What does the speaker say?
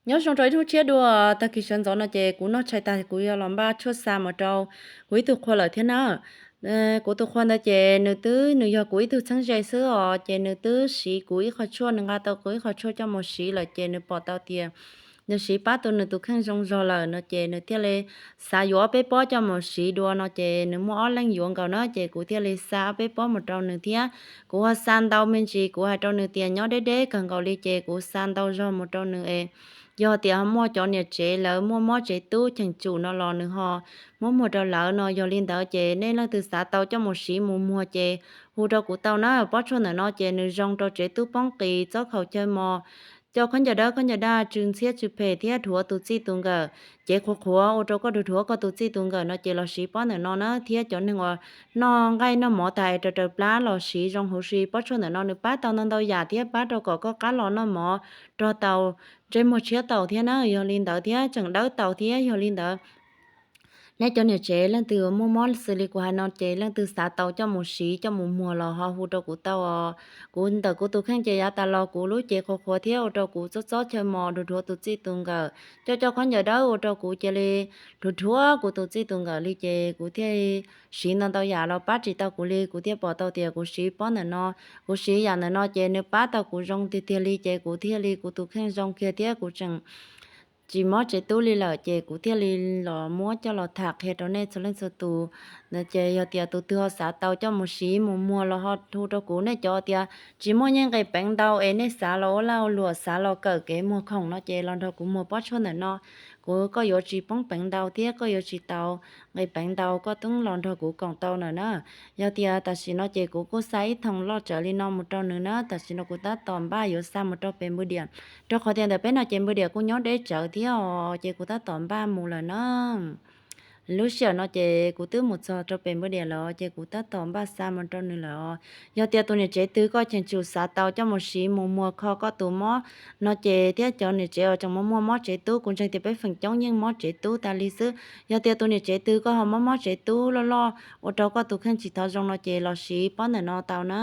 Nyob zoo rau ib hnub tshiab dua, tag kis sawv ntxov no ces kuv noj tshais tag kuv yog los npaj tshuaj xa mus rau kuv ib tug qhua lawm thiab na. Kuv tus qhua ntawd ces nws twb nws yog kuv ib tug txheeb ze xwb os, ces nws twb siv kuv ib qho tshuaj, nws nqa tau kuv ib qho tshuaj coj mus siv lawm ces nws pom tau tias nws siv pab tau nws tus kheej zoo zog lawm no ces nws thiaj li xav yuav ob peb pob coj mus siv dua no ces nws muaj ob leeg yuav nkaus na ces kuv thiaj li xa ob peb pob mus rau nws thiab. Kuv ho xa ntau me ntsis, kuv hais rau nws tias nyob deb deb kawg nkaus li ces kuv xa ntau zog mus rau nws es yog tias ho muaj cov niam tsev lawv muaj mob tsev tub cheem tsum no los nws ho muab muag rau lawv no. Yog li ntawd ces nej leej twg xav tau coj mus siv mus muag ces hu rau kuv tau na. Pob tshuaj ntawm no ces nws zoo rau tsev tub poob qis, txob khaum chaw mos, coj khaub ncaws dawb khaub ncaws daj, tsw ntxhiab tsw phem thiab dhuav tus txij tus nkawm, cev qhuav qhuav ua rau koj dhuav dhuav koj tus txij tus nkawm no ces los siv pob ntawm no na. Thiab cov neeg uas noj nqaij noj mov tas es raws raws plab los siv zoo huv si. Pob tshuaj ntawm no nws pab tau ntau ntau yam thiab pab rau kom koj qab los noj mov rog tau, ntsej muag tshiab tau thiab na. Yog li ntawd thiab tseem dawb tau thiab. Yog li ntawd nej cov niam tsev leej twg muaj mob xws li kuv hais no ces leej twg xav tau coj mus siv coj mus muag los ho hu rau kuv tau os. Kuv ntawm kuv tus kheej ces yav tas los kuv lub cev qhuav qhuav thiab ua rau kuv txob txob chaw mos, dhuav dhuav tus txij tus nkawm, coj coj khaub ncaws dawb ua rau kuv cia li dhuav dhuav kuv tus txij tus nkawm li ces kuv thiaj siv ntau ntau yam los pab tsis tau kuv li. Kuv thiaj pom tau tias kuv siv pob ntawm no, kuv siv yam ntawm no ces nws pab tau kuv zoo tiag tiag li ces kuv thiaj li kuv tus kheej zoo kiag thiab kuv tseem tsis mob tsev tub li lawm ces kuv thiaj li los muab coj los tham qhia rau nej txhua leej txhua tus. Ces yog tias tus twg ho xav tau coj mus siv mus muag los ho hu rau kuv. Nej cov tias tsis muaj nqis peev ntau es nej xav los ua lag ua luam, xav los kawm kev muag khoom no ces los nrog kuv muag pob tshuaj ntawm no. Kuv, koj yuav tsis poob peev ntau thiab koj yuav tsis tau nqis peev ntau, koj twb los nrog kuv koom tau lawm na. Yog tias tam sim no ces kuv kuj xa ib thooj loj tsawv li no mus rau nws na. Tam sim no kuv tab tom npaj yuav xa mus rau pem npws diam, rau qhov tias ntawm peb no ces npws diam kuj nyob deb tsawv thiab os, ces kuv tab tom npaj mus lawm na. Lub sij hawm no ces kuv twb mus txog rau pem npws diam lawm ces kuv tab tom npaj xa mus rau nws lawm os. Yog tias tus niam tsev twg koj cheem tsum xav tau coj mus siv mus muag kho koj tus mob no ces thiab cov niam tsev uas tseem muaj muaj mob tsev tub, kuv ntseeg tias peb feem coob yeej mob tsev tub tas li xwb. Yog tias tus niam tsev twg koj ho mob mob tsev tub loj loj ua rau koj tus kheej tsis tau zoo no ces los siv pob ntawm no tau na.